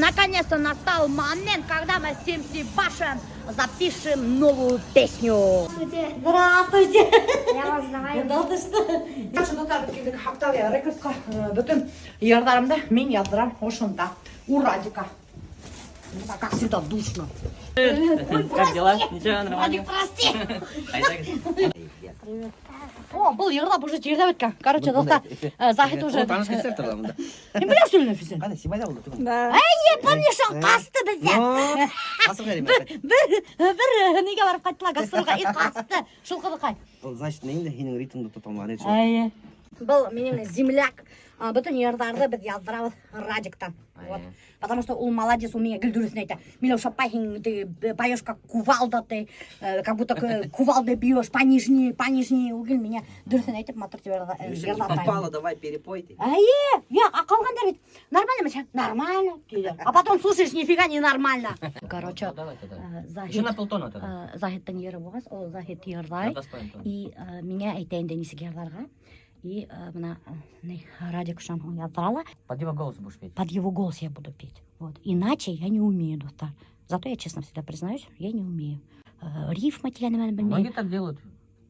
Наконец-то настал момент, когда мы с МС Башем запишем новую песню. Здравствуйте. Здравствуйте. Я вас знаю. Да ты что? Шунда килдек Октавия Рекордсҡа, бөтөн йырҙарымды мин яҙҙырам ошонда. У Радика. Ну, как всегда, душно. Как дела? Ничего, нормально. Радик, прости. Айҙа. О, был йырлап уже йырлап бөткән. Короче, дуҫтар, Заһит уже. Таныш кешеләр тора бында. Һин беләһеңме Нәфисәне? Ҡайҙа, Сибайҙа булды түгел. Да. Эйе, помнишь, ул ҡасты беҙҙән. Ҡасып йөрөй. Бер нигә барып ҡайттылар, гастролгә и ҡасты. Шул ҡыҙыҡай. Ул, значит, инде һинең ритмыңды тота алмаған. Эйе. Был минең земляк. Бөтөн йырҙарҙы беҙ яҙҙырабыҙ Радиктан. Вот. Потому что ул молодец, ул миңә гел дөрөҫөн әйтә. Миләүшә апай, һин ты поешь как кувалда ты, как будто кувалдой бьешь понижнее, понижнее. Ул гел миңә дөрөҫөн әйтеп, матур тип йырлата. Попало, давай перепой ти. Эйе, я, а ҡалғандар бит нормально мы? Нормально. Тиҙәр. А потом слушаешь, нифига не нормально. Короче, Давай тогда. Еще Заһит, на полтона тогда. Заһиттың йыры булғас, ул Заһит йырлай. На 2,5 тона. И миңә әйтә инде нисек йырларға. И бына ни, Радик шунан һуң яҙҙыра ла. Под его голос будешь петь. Под его голос я буду петь. Вот. Иначе я не умею, дуҫтар. Зато я честно всегда признаюсь, я не умею. Рифма тигән нәмәне белмәйем. Многие так делают.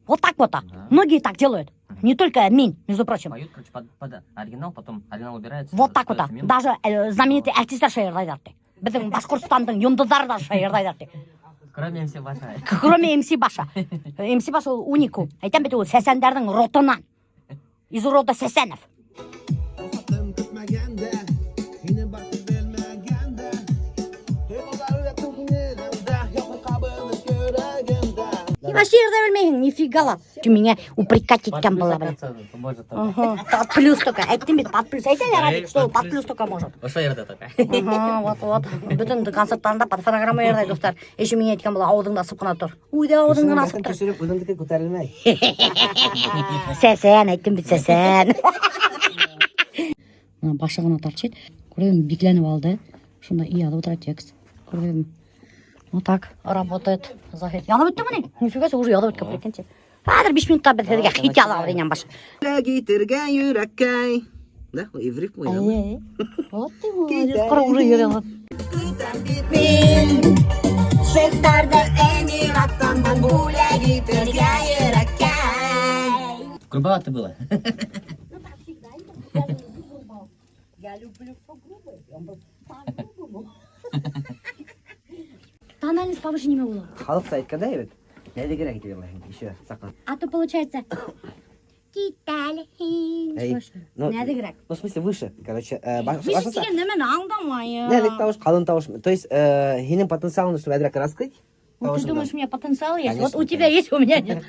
Вот так вот. Так. Да. Многие так делают. Не только мин, между прочим. Поют, короче, под оригинал, потом оригинал убирается. Вот так вот. Ставится минус. Даже знаменитый артистар шулай йырлайҙар ти. Беҙҙең Башҡортостандың йондоҙҙары ла шулай йырлайҙар ти. Кроме МС Баша. Кроме МС Баша. МС Баша ул уникум. Әйтәм бит, ул сәсәндәрҙең родынан. Из рода сәсәнов. Ваҡытым көтмәгәндә, һине бар тип белмәгәндә, Тойғолар уятты күңелемдә, ялҡын ҡабынып йөрәгемдә. И вообще йырлай белмәйһең, нифига ла. Ты меня упрекать иткән Под була, плюс бля. оказывается, может только. Ага, под плюс только. Әйттем бит, под плюс. Әйтә лә, Радик, что Эй, ул под плюс только может. Ошо йырҙа только. Ага, вот, вот. Бөтөн концерттарында под фонограмма йырлай, дуҫтар. Еще миңә әйткән була, ауыҙыңды асып ҡына тор. Үҙе ауыҙын ғына асып тор. Төшөрөп, үҙеңдеке күтәрелмәй. Сәсән, әйттем бит, сәсән. Бына башы ғына торчит. Күрҙегеҙме, бикләнеп алды. Шунда и яҙып ултыра текст. Күрҙегеҙме? Вот так работает Заһит. Яҙып бөттөмө ни? Нифига себе, уже яҙып бөткән, прикиньте. Хәҙер 5 минутта беҙ һеҙгә хит яҙабыҙ инәм башы. Китергә йөрәккәй. Да, и в рифму яҙып. Вот ты молодец, ҡара, уже яҙып. Көтәм бит мин Шейхтарҙы Эмираттан бүләк итергә йөрәккәй. Грубовато было. Ну так всегда. Я люблю грубо. Я люблю все грубое. Он был по-грубому. Тональность повыше нимә була? Халыҡса әйткәндә бит. Нәҙегерәк итеп йырлайһың, еще саҡлан. А то получается Китәле һин. Эй, ну, Нәҙегерәк. Ну, в смысле, выше. Короче, Выше башласа- тигән нәмәне аңламайым. Нәҙек тауыш, ҡалын тауыш. То есть, һинең потенциалыңды, чтобы әҙерәк раскрыть. Ну, ты тауышыңды. думаешь, у меня потенциал есть? Вот Конечно, у тебя есть, у меня нет.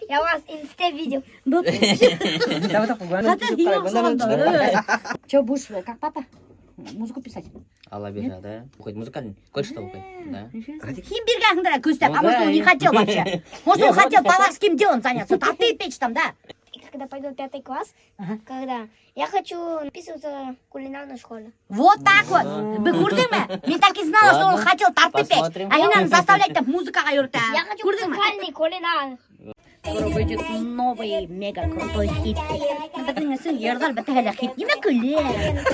Я вас в инсте видел. Ну, ты Давай так, Хәтер һиңә оҡшаған да. Че, будешь, как папа? Музыку писать? Алла бирһә, да? Хоть музыкальный. Кое-что хоть, да. Һин биргәнһеңдер көсләп, Ну а может, да, он не хотел вообще. Может, он Не, хотел вроде хотел. поварским делом заняться, торты печь там, да? И когда пойду в пятый класс, Ага. когда я хочу записываться в кулинарную школу. Вот так вот. Беҙ күрҙеңме? Мин так и знала, что он Ладно, хотел торты печь. посмотрим. А һин аны заставлять итеп музыкаға йөрөтә. Я хочу Күрҙеңме? музыкальный кулинар. Скоро выйдет новый мега крутой хит. Беҙҙең өсөн йырҙар бөтәһе лә хит. Нимә көлә?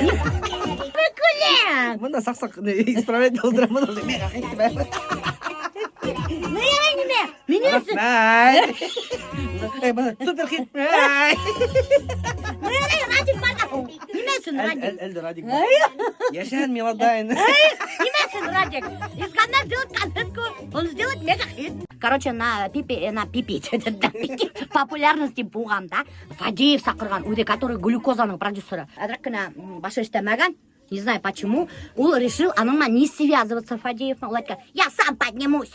Нимә көлә? Бында саҡ-саҡ исправлять булдырам. Бында мега хит тип. Ну ярай нимә? Минең өсөн Рәхмәт. Эй, бында супер хит. Ай. Ну ярай, Радик бар ҙа. Нимә өсөн Радик? Әлде Радик. Йәшәһен Миладайн. Нимә өсөн Радик? Искандар сделает конфетку, он сделает мега хит. Короче, на пике популярности булғанда Фадеев саҡырған, үҙе, который Глюкозаның продюсеры. Әҙерәк кенә башы эшләмәгән, не знаю почему, ул решил аның менән не связываться Фадеев. Ул әйткән, я сам поднимусь,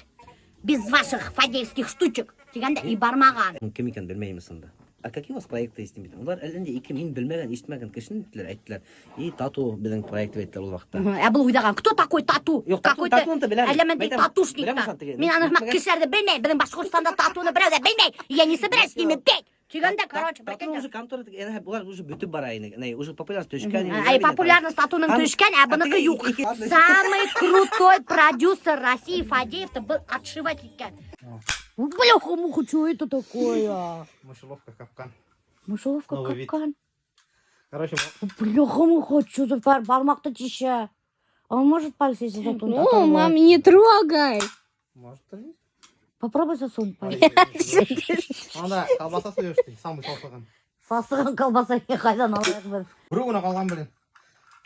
без ваших фадеевских штучек. Тигәндә и бармаған. Кем икәнен белмәйем ысында. А какие у вас проекты есть бит? Улар әллә инде ике мин белмәгән, ишетмәгән кешене әйттеләр, әйттеләр. И тату беҙҙең проект тип әйттеләр ул ваҡытта. Ә был уйлаған, кто такой тату? Юҡ, тату- Какой-то татуны да беләм. Әллә мендәй Әйтәм, татушник беләм та. ошоны теге. Мин аны Белмәгән- кешеләрҙе белмәйем, беҙҙең Башҡортостанда татуны берәү ҙә белмәй. Я не собираюсь с ними петь. Тигәндә, короче, Тату прикиньте. уже контора, әнә улар уже бөтөп бара ине. Ней, уже популярность төшкән. Ай, популярность татуның төшкән, ә быныҡы юҡ. Самый крутой продюсер России Фадеев-то был отшивать иткән. Бляха-муха, что это такое? Мышеловка капкан. Мышеловка Новый вид. капкан. Короче, Бляха-муха, что за бармаҡты тишә. Он может палец, если засунуть? Ну, оторвать? мам, не трогай. Может, и. Попробуй засунуть палец. Анда колбаса суешь ты, самый һаҫыған. Һаҫыған колбаса ҡайҙан алайыҡ беҙ? Береү генә ҡалған, блин.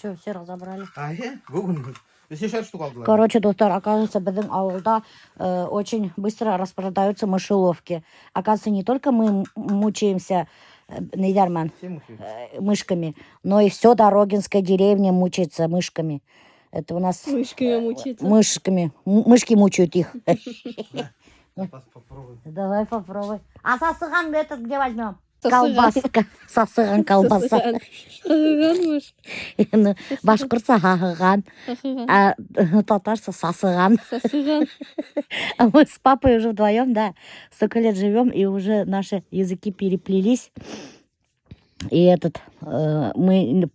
Че, все разобрали? Әйе, бөгөн. Өсәр штук алдылар. Короче, дуҫтар, оказывается, беҙҙең ауылда очень быстро распродаются мышеловки. Оказывается, не только мы мучаемся ниҙәр менән, Все мучаются. Мышками, но и все Дорогинская деревня мучается мышками. Это у нас Мышками мучиться. Мышками. Мышки мучают их. Сейчас попробуем. Давай попробуй. А һаҫыған этот где возьмем? Һаҫыған. Колбаска. Һаҫыған колбаса. Һаҫыған мыш. Ну, башҡортса һаҫыған, Һаҫыған. а татарса һаҫыған. Һаҫыған. А мы с папой уже вдвоем, да, столько лет живем, и уже наши языки переплелись. И этот, мы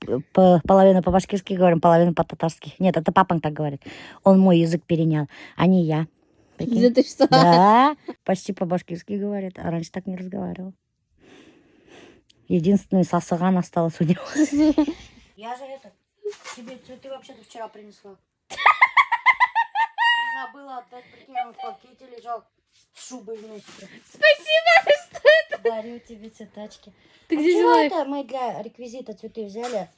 половину по-башкирски говорим, половину по-татарски. Нет, это папа так говорит. Он мой язык перенял, а не я. Прикинь? Да ты что? Да, почти по-башкирски говорит, а раньше так не разговаривал. Единственный һаҫыған осталось у него. Я же это, тебе цветы вообще-то вчера принесла. Забыла отдать, прикинь, он в пакете лежал с шубой вместе. Спасибо, что это? Дарю тебе цветочки. Ты А где чего взяла их? это мы для реквизита цветы взяли?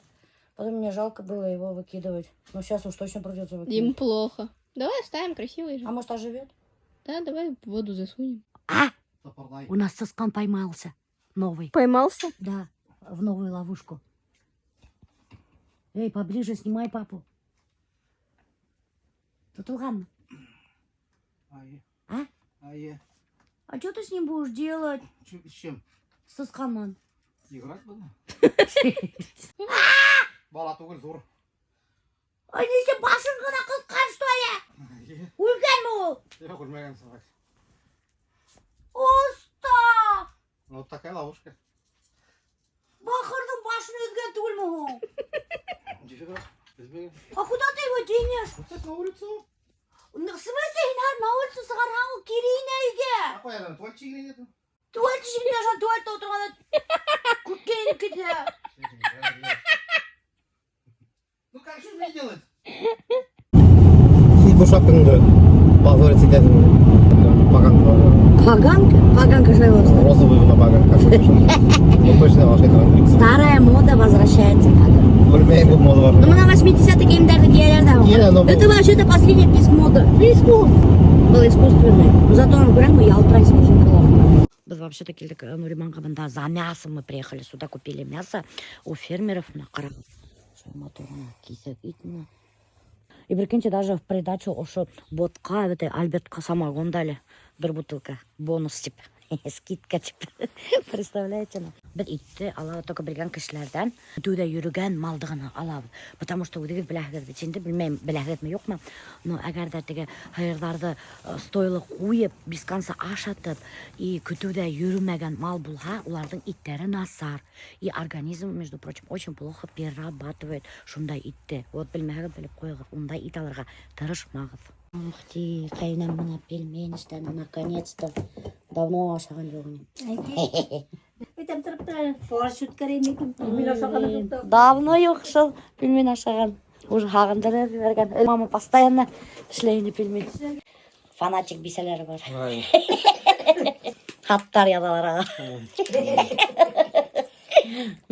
Потом мне жалко было его выкидывать. Но сейчас уж точно придется выкинуть. Им плохо. Давай оставим красивый же. А может, оживет? Да, давай в воду засунем. А! Топордай. У нас сысҡан поймался. Новый. Поймался? Да, в новую ловушку. Эй, поближе снимай папу. Тотолғанмы? Әйе. А? Әйе. А что ты с ним будешь делать? С чем? Сысҡан менән. Играть буду? Бала түгел, ҙур. Ай, нисә башын ғына ҡыҫҡан, что ли? Әйе. Үлгәнме ул? Юҡ, үлмәгән собак. Оста! Вот такая ловушка. Бахырҙың башын өҙгән түгелме һуң? Нифига. Өҙмәгән. А куда ты его денешь? Вот так на улицу. В смысле, һин на улицу сығарһаң, ул кире инә өйгә. А ҡуяҙын туалет ишегенә нету. Туалет ишегенә шул туалетта ултырғанда күккә инеп китә. Ну как, что мне делать? Һин был шапкаңды позорить итәһең. Поганка. Поганка? Поганка что его? Розовый на поганка. Ну точно оҡшай. Старая мода возвращается. Белмәйем был мода бар. Ну, мы на 80-х кейемдәрҙе кейәләр ҙә. Кейәләр, но был- Это вообще-то последний писк моды. Писку. Был искусственный. Но зато он прямо ялтырай снежинкалар. Беҙ вообще-то килдек Нуриманға бында за мясом мы приехали сюда, купили мясо у фермеров на ҡара. Матур ғына киҫәк ит бына. И прикиньте, даже в придачу ошо ботҡа, это Альбертҡа самогон дали. Бер бутылка. Бонус тип. Скидка тип. Представляете? Ну? Беҙ итте ала только белгән кешеләрҙән көтөүҙә йөрөгән малды ғына алабыҙ. Потому что үҙегеҙ беләһегеҙ бит инде, белмәйем, беләһегеҙме, юҡмы? Но әгәр ҙә теге һыйырҙарҙы стойлы ҡуйып, без конца ашатып, и көтөүҙә йөрөмәгән мал булһа, уларҙың иттәре насар. И организм, между прочим, очень плохо перерабатывает шундай итте. Вот белмәһәгеҙ, белеп ҡуйығыҙ. Ундай ит алырға тырышмағыҙ. Ух ты, ҡәйнәм бына пельмень эшләне, наконец-то. Давно ашаған юҡ ине. Әйтәм тороп та фарш үткәрәйем икән. Пельмень ашағаным юҡ та. Давно юҡ шул пельмень ашаған. Уже һағындырып ебәргән. Мама постоянно эшләй ине пельмень. Фанатик бисәләре бар. Хаттар яҙалар аға.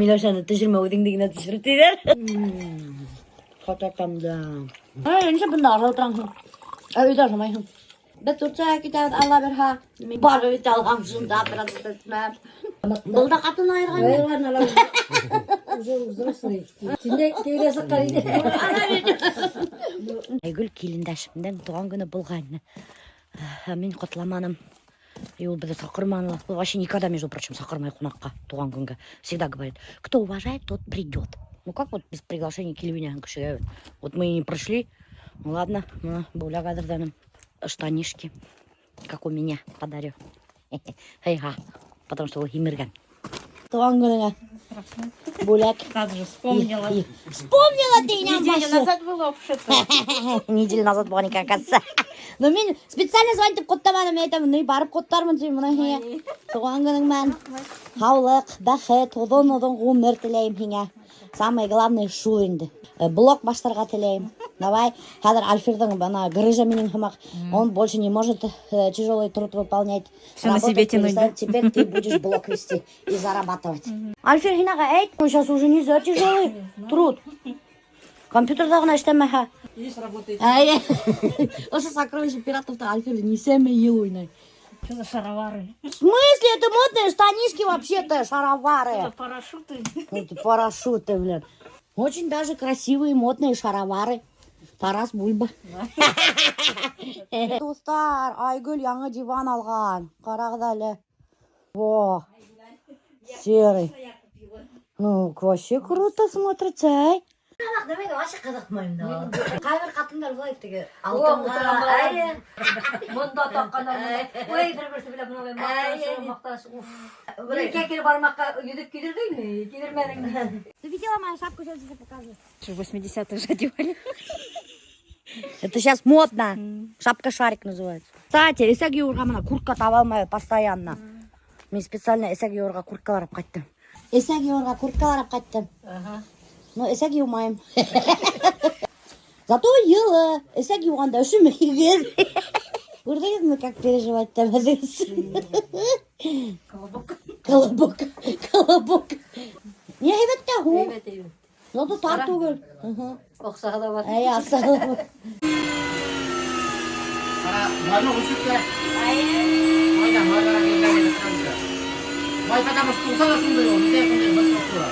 Миләүшәне төшөрмә, үҙеңде генә төшөр тиҙәр. Хата тәмле. Ай, нисә бында ашап ултыраһың? Ә өйҙә ашамайһың. Беҙ Турцияға китәбеҙ, Алла бирһә. Мин барып итә алам шунда бераз итмәм. Был да ҡатын айырған. Айырған ала. Уже взрослый. Синдә кәүҙә сыҡҡан ине. Айгөл килендәшемдең тыуған көнө булған. Ә мин ҡотламаным. И ул беҙҙе саҡырманы. Ул вообще никогда, между прочим, саҡырмай ҡунаҡҡа тыуған көнгә. Всегда говорит, кто уважает, тот придет. Ну как вот без приглашения килеп инәһең кешегә? Вот мы и не пришли. Ну ладно, бына бүләк әҙерләнем. Штанишки, как у меня, подарю. Һыйға, потому что ул һимергән. Тыуған көнөңә бүләк. Надо же, вспомнила. Вспомнила ты, Неделю назад было вообще-то. Неделю назад булған икән, оказывается. Но мин специально звонить итеп ҡотламаным, мин әйтәм, ни барып ҡотлармын тим, бына һиңә. Тыуған көнөң менән һаулыҡ, бәхет, оҙон-оҙон ғүмер теләйем һиңә. Самое главное шул инде. Блог башларға теләйем. Давай, хәҙер Альфирҙың бына грыжа минең һымаҡ. Он больше не может тяжелый труд выполнять. Всё на Работать себе тянуть, да? перестает. Теперь ты будешь блок вести и зарабатывать. Альфир һин аңа әйт, он сейчас уже нельзя тяжелый труд. Компьютерҙа ғына эшләмәһә. Видишь, работает. Ай, ошо «Сокровище пиратов»-та Альфир нисәмә йыл уйнай. Что за шаровары? В смысле? Это модные штанишки вообще-то, шаровары. Парашюты. Это парашюты, блин. Очень даже красивые модные шаровары. Тарас Бульба. Дуҫтар, Айгөл яңы диван алған. Ҡарағыҙ әле. Во, серый. Ну, вообще круто смотрится, ай. Нәмәгә вообще ҡыҙыҡмайым да. Ҡайбер ҡатындар былай теге алтынға, әйе. Бында таҡҡандар. Ой, бер-береһе белән бына маҡтаныш, маҡтаныш. Уф. Бер кәкре бармаҡҡа йөҙөк кейҙерҙеңме? Кейҙермәнеңме? Ты видела мою шапку? Сейчас тебе покажу. Что, 80-х же одевали? Это сейчас модно. Шапка-шарик называется. Кстати, эсәк йыуырға бына куртка таба алмай постоянно. Мин специально эсәк йыуырға курткалар алып ҡайттым. Эсәк йыуырға курткалар алып ҡайттым. Но эсәк йыумайым. Зато йылы. Эсәк йыуғанда өшөмәйбеҙ. Күрҙегеҙме, как переживать итәбеҙ? Колобок. Колобок. Колобок. Не һәйбәт тә һуң. Әйбәт, әйбәт. Зато тар түгел. Аҡсаһы ла бар. Әй, аҡсаһы ла бар. Майны өсөп. Майҙа, майҙара килгән. Май потому что туңса ла шундай ул, нидә шундай бер структура.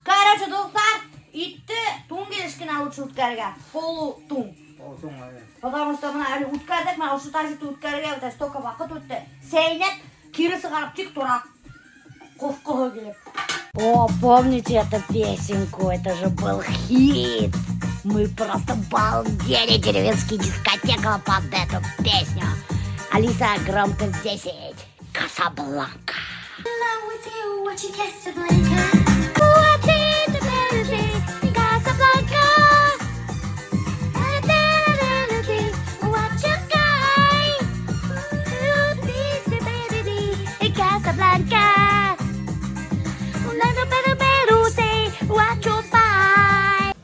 Короче, дуҫтар, итте туң килеш кенә лучше үткәрергә. Полутуң. Потому что бына әле үткәрҙек, бына ошо тазикты үткәрергә бит столько ваҡыт үтте. Сәйнәп, кире сығарып тик тора. Ҡоҫҡоһо килеп. О, помните эту песенку? Это же был хит. Мы просто балдели, деревенский дискотека под эту песню. Алиса, громкость 10. Касабланка. Касабланка. Casablanca.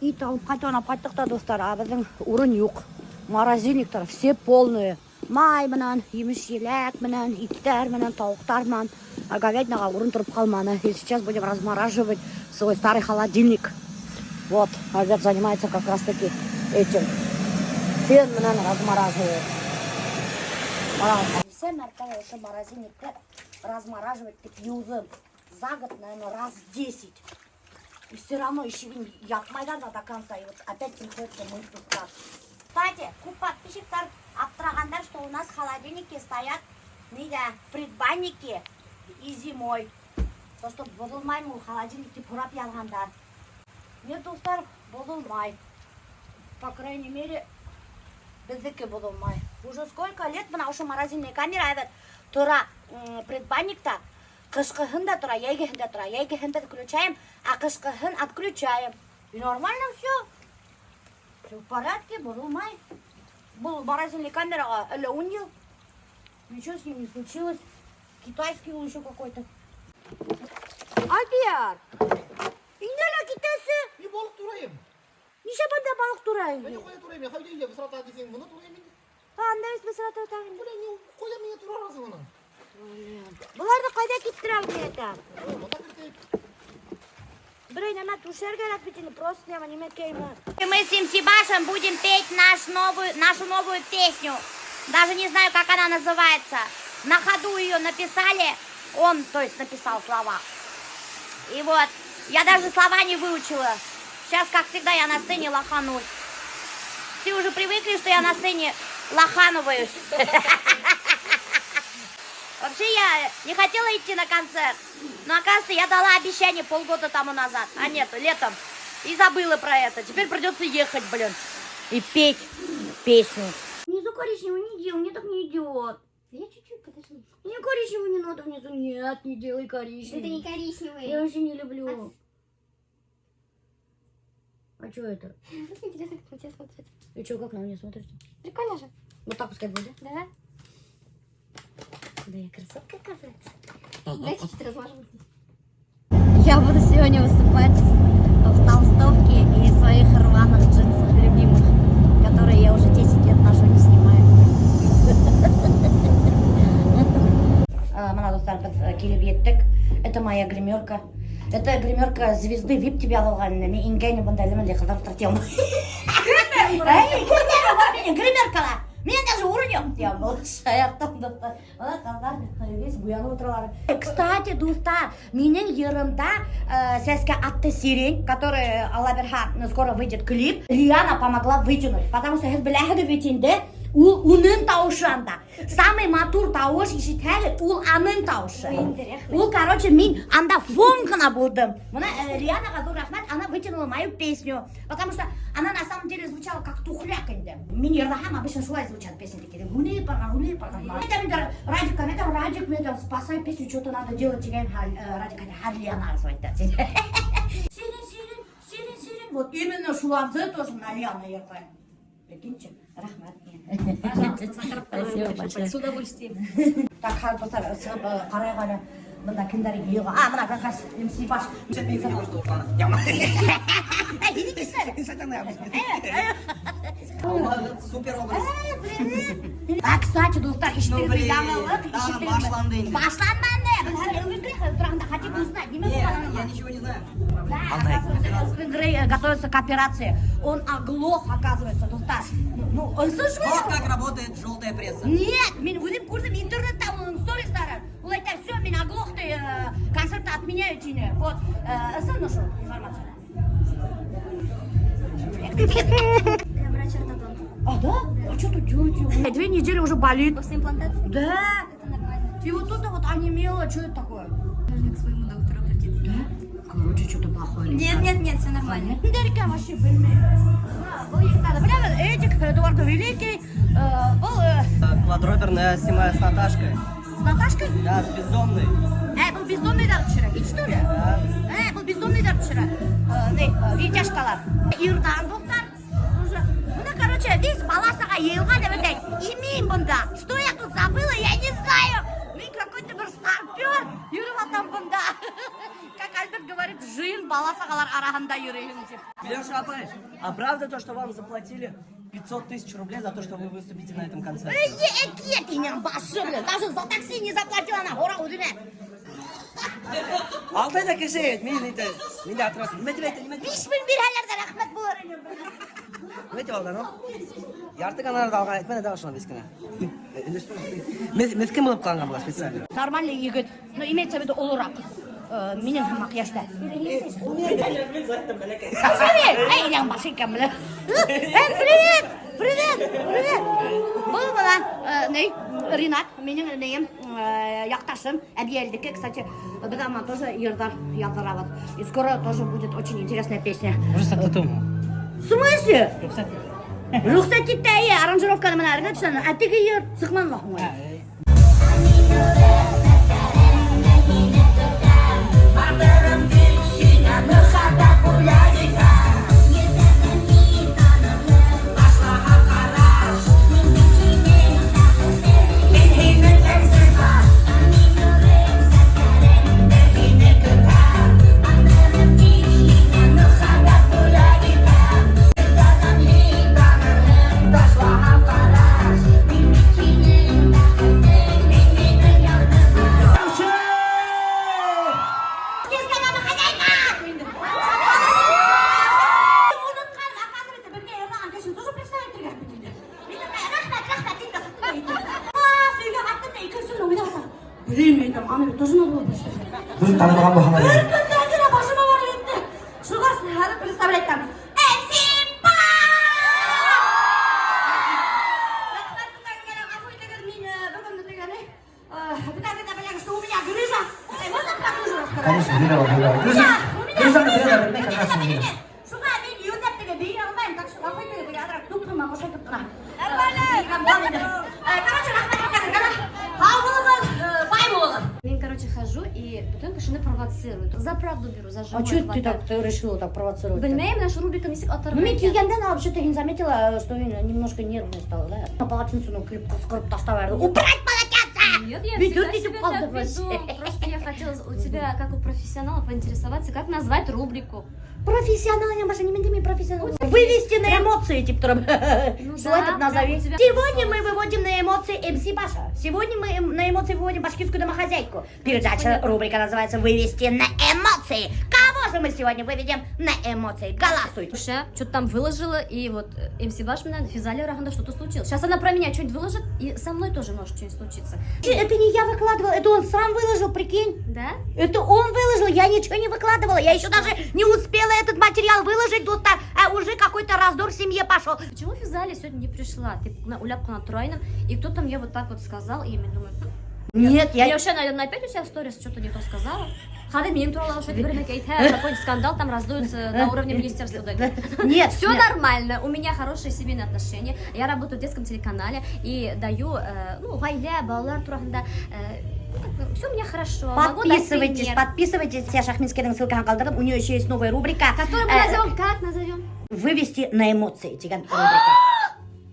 Ит алып ҡайтыуын алып ҡайттыҡ та, дуҫтар, а беҙҙең урын юҡ. Морозильниктар все полные. Май менән, емеш-еләк менән, иттәр менән, тауыҡтар менән. А говядинаға урын тороп ҡалманы. И сейчас будем размораживать свой старый холодильник. Вот, Альберт занимается как раз таки этим. Фен менән размораживает. Нисә мәртәбә ошо морозильникты размораживать тип йыуҙым. За год, наверное, раз 10. И все равно ишеген япмайҙар ҙа до конца. И вот опять приходится мыть тут так. Кстати, күп подписчиктар аптырағандар, что у нас холодильники стоят ниҙә, предбанники и зимой. То, что боҙолмаймы ул холодильник тип һорап яҙғандар. Нет, дуҫтар, боҙолмай. По крайней мере, беҙҙеке боҙолмай. Уже сколько лет бына ошо морозильная камера әҙер тора предбанникта. Ҡышҡыһын да тора, йәйгеһен дә тора. Йәйгеһен беҙ включаем, а ҡышҡыһын отключаем. И нормально все. Все в порядке, боҙолмай. Был морозильный камераға әллә 10 йыл. Ничего с ним не случилось. Китайский он еще какой-то. Альберт! Инде лә китәсе. Мин балыҡ турайым. Нишләп бында балыҡ турай? Мин ҡайҙа турайым? Мин ҡайҙа өйҙә бысрата тиһәң, бында турайым инде. Анда бит бысрата үтә инде. Бына мин ҡайҙа миңә турарһың уны? Быларҙы ҡайҙа киптерәм мин әйтәм? Бында кертәйек. Берәй нәмә түшәргә кәрәк бит инде, просто нәмә нимәкәйме. Мы с Имсибашем будем петь нашу новую песню. Даже не знаю, как она называется. На ходу ее написали. Он, то есть, написал слова. И вот, я даже слова не выучила. Сейчас, как всегда, я на сцене лоханусь. Все уже привыкли, что я на сцене лоханываюсь. Вообще я не хотела идти на концерт, но оказывается я дала обещание полгода тому назад, а нет, летом, и забыла про это. Теперь придется ехать, блин, и петь песню. Внизу коричневый не делай, мне так не идет. Я чуть-чуть, подожди. Мне коричневый не надо внизу. Нет, не делай коричневый. Это не коричневый. Я вообще не люблю. А что это? Просто интересно, как на тебя смотрится. И что, как на меня смотрится? Прикольно же. Вот так пускай будет, Да? Да я красотка, оказывается. Дай чуть-чуть размажем. Я буду сегодня выступать в толстовке и своих рваных джинсах любимых, которые я уже 10 лет ношу, не снимаю. Бына, дуҫтар, беҙ килеп еттек. Это моя гримерка. Это гримерка звезды VIP тип яҙылған. Мин ингәйнем бында әле бындай ҡыҙҙар тартам. Эй, кемдәр гримеркала? Минең даже урын юҡ тием был шаяртам, дуҫтар. Бына ҡыҙҙар весь буянып ултыралар. Кстати, дуҫтар, минең йырымда «Сәскә атты сирень», который, Алла бирһә, скоро выйдет клип, Лиана помогла вытянуть, потому что һеҙ беләһегеҙ бит инде, ул уның тауышы анда. Самый матур тауыш ишетһәгеҙ, ул аның тауышы. Ул, короче, мин анда фон ғына булдым. Бына Лианаға ҙур рәхмәт, она вытянула мою песню, потому что она на самом деле звучала как тухляк инде. Мин йырлаһам, обычно шулай звучат песни такие. Гүләй барған, гүләй барған. Это мин Радик, это Радик, мне там спасай песню, что-то надо делать тигән, Радик әйтә, «Һәр Лиана звонит». Сирень, сирень, сирень, сирень. Вот именно шуларҙы тоже на Лиана йырлайым. Прикиньте, рәхмәт. Спасибо большое. С удовольствием. Так, хәҙер, дуҫтар, сығып ҡарайыҡ әле. Бында кемдәр йыйылған? А, бына как раз МС Баш. Эй, иди сюда. Супер образ. А, кстати, дуҫтар, ишеттегеҙ Ну, блин, яңылыҡ, тағы ишеттегеҙ. башланды инде. Башланманы. Беҙ хәҙер Элвин Грей тураһында хотим узнать. Нимә Не, булғанын. я ничего не знаю. Да, оказывается, Элвин Грей готовится к операции. Он оглох, оказывается, дуҫтар. Ну, слышишь? Вот как работает желтая пресса. Нет, мин үҙем күрҙем интернетта уның стористарын. Ул әйтә, все, мин оглох, концертты отменяю тине. Вот, ысын ошо информация. Я врач-ортодонт. А, да? А что тут делаете? 2 недели уже болит. После имплантации? Да. Это нормально. И вот тут вот онемело, что это такое? Нужно к своему доктору обратиться. Короче, что-то плохое. Нет, нет, нет, все нормально. Ниндәй вообще белмәйем. Был егеттәрҙе беләбеҙ. Эдик, Эдуард Великий, был Квадроберная снимаю с Наташкой. с Наташкой. Да, с бездомной. Ә, был бездомныйҙар төшөрә, һин что ли? Ә, был бездомныйҙар төшөрә. Ни, видяшкалар. Ирдан дуҫтар. Уже. Бына, короче, весь бала-саға йыйылған тип әйтәйем. И мин бында. Что я тут забыла, я не знаю. Мин какой-то бер старпер йөрөп ятам бында. Как Альберт говорит, жыйын бала-сағалар араһында йөрөйөм тип. Милеша апай, а правда то, что вам заплатили 500 тысяч рублей за то, что вы выступите на этом концерте? Эй, әкиәт инең башы, блин. Даже за такси не заплатила на гора үҙенә. Алтайҙа кеше, мин әйтә, мин дә атырасың. Нимә тип әйтә, нимә тип? 5 мең бирһәләр ҙә рәхмәт булыр ине. Нимә тип алдан, Ярты гонорарҙы алған әйтмәне дә шунан бескенә. Меҫкен булып ҡалған була специально. Нормальный егет. Ну, имеется в виду олораҡ. Минең һымаҡ йәштә. Эй, инәң башы икән, белә. Эй, привет! Привет! Привет! Был бына, ни, Ринат, минең нейем, яҡташым, Әбйәлилдеке, кстати, беҙ ама тоже йырҙар яҙҙырабыҙ. И скоро тоже будет очень интересная песня. Уже саҡлатыумы? В смысле? Рөхсәт итте, эйе, аранжировканы бына Ринат эшләне. Ә теге йыр сыҡманы ла һуң әле. Батырым тик һиңә мөхәббәт бүләк итәм. Ташлаған ҡараш, мин һинең әмсез. Һине көтәм. Мөхәббәт бүләк итәм. Мин танырым, ташлаған ҡараш. Мин һинең, мин һинең ярҙымым. Кискә хозяйка! Онотҡан, оказывается, бергә йырлаған кешене тоже представить итергә бит инде. Мин такая, рәхмәт, рәхмәт, инде өйгә ҡайттым да икенсе көнө уйлап ятам. Блин, мин әйтәм, аны бит тоже надо было представить. Үҙе танымаған булһа. Бер көндә генә башыма барып етте. Шуға хәҙер представлять итәм. Әсипа! Рәхмәт, бөтәгеҙгә, ғәфү итегеҙ, мин бөгөн тигәне, бөтәгеҙ ҙә беләгеҙ, что у меня грыжа. Можно про грыжу рассказать? Конечно, бирә ала, бирә ала. У меня Грыжаны грыжа. бирә ала, бирә ала. Мине, шуға мин йүнләп теге бейей алмайым, так что ғәфү итегеҙ, теге аҙыраҡ туп-тума оҡшатып ҡына. Нормально. Короче, рәхмәт бөтәгеҙгә. Һау булығыҙ, бай булығыҙ. Мин, короче, хожу и потом кешене провоцирую. За правду беру, за живое А что ты хватаю. так ты решила так провоцировать? Белмәйем, наша рубрика нисек атарға Ну, мин икән. килгәндән вообще-то не заметила, что мин немножко нервный стала, да? На полотенцены килеп ҡысҡырып ташлап ебәрҙе. Убрать полотенце! Нет, я Ведёт всегда эту себя так правду веду. вообще. Просто я хотела у тебя, как у профессионала, поинтересоваться, как назвать рубрику. Профессионал, я Маша, не менты профессионал. Вывести на эмоции, типа, торам. Ну Шулай да, итеп назови. прям у тебя Сегодня мы выводим на эмоции МС Баша. Сегодня мы на эмоции выводим башкирскую домохозяйку. Передача, рубрика называется «Вывести на эмоции». Кого же мы сегодня выведем на эмоции? Голосуйте. Слушай, что-то там выложила, и вот МС Баш менән Физалия араһында что-то случилось. Сейчас она про меня что-нибудь выложит, и со мной тоже может что-нибудь случиться. Это не я выкладывала, это он сам выложил, прикинь. Да? Это он выложил, я ничего не выкладывала. Я еще даже не успела этот материал выложить, тут так, а уже какой-то раздор в семье пошел. Почему Физалия сегодня не пришла? Ты уйлап ҡына тора инем, и кто-то мне вот так вот сказал, и я думаю, Нет, я вообще, наверное, опять у себя в сторис что-то не то сказала. Хәҙер минең турала ошо бер нәмә әйтһә, какой-нибудь скандал там раздуется на уровне министерства. Да. Нет, Все нет. нормально, у меня хорошие семейные отношения, я работаю в детском телеканале и даю, ну, ғаилә, балалар тураһында, все у меня хорошо. Могу дать Подписывайтесь, пример. Подписывайтесь. Я Шахминскийҙың ссылкаһын ҡалдырҙым. У нее еще есть новая рубрика. Которую мы назовем, как назовем? «Вывести на эмоции» тигән рубрика.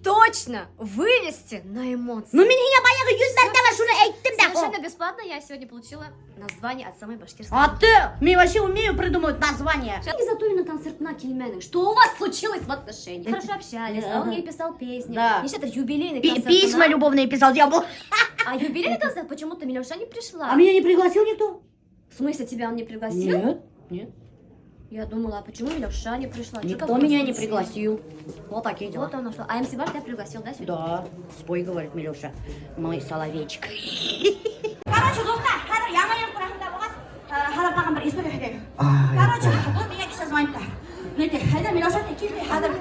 Точно! Вывести на эмоции. Ну, мин һиңә баяғы йөҙ мәртәбә шуны әйттем дә. Совершенно бесплатно я сегодня получила название от самой башкирской. А ты? Мин вообще умею придумывать название. Не зато на концертына килмәнең. Что у вас случилось в отношениях? Хорошо общались, а он ей писал песни. Да. Не это юбилейный концерт. Письма любовные писал, дьявол. А юбилейный концерт почему-то Милюша не пришла. А меня не пригласил никто? В смысле, тебя он не пригласил? Нет, нет. Я думала, а почему Милюша не пришла? Чё Никто такое меня не случилось? пригласил. Вот такие дела. Вот оно что. А МС Баш тебя пригласил, да, сегодня? Да, спой, говорит Милюша, мой соловейчик. Короче, дуҫтар, хәҙер яңы йыр тураһында булғас, хәҙер тағын бер история һөйләйем. Короче, был миңә кисә звонит. Нете, хәҙер Милюша килде, хәҙер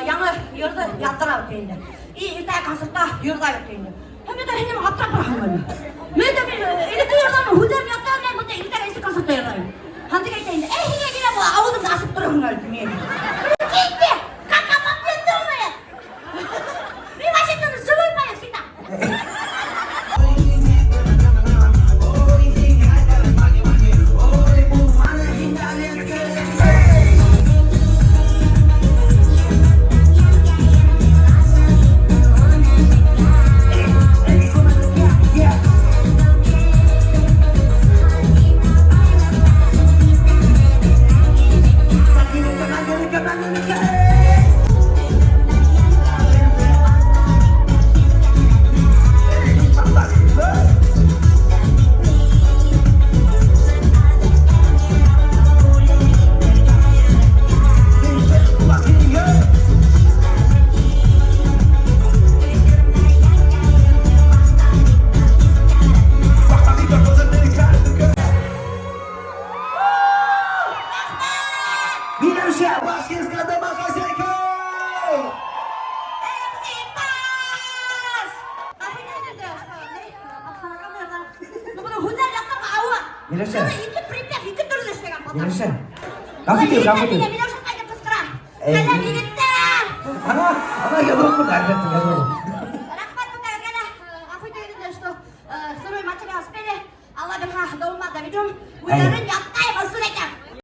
яңы йырҙы яҙҙыра бит инде. И иртәгә концертта йырлай бит инде. Һәм мин һинең аптырап торам. Мин дә мин элекке йырҙарҙың һүҙҙәрен ятлай алмайым, бында иртәгә нисек концертта йырлайым. Һәм теге әйтә инде, эй, һиңә килә был ауыҙыңды асып тораһың әле мин. Прикиньте, как обо мне думает. Мин вообще живой поет всегда. Миләүшә, башкирская домохозяйка! Баш! Ну, бының һүҙҙәр ятларға ауыр. Миләүшә. Быны ике припев, ике төрлө эшләгән потом. Миләүшә, ғәфү итегеҙ, ғәфү итегеҙ. Миләүшә ҡайҙа ҡысҡыра? Эй. Сәләм, егеттәр! Ана, ана яҙылып ҡуйҙы, әлбиттә, яҙылып.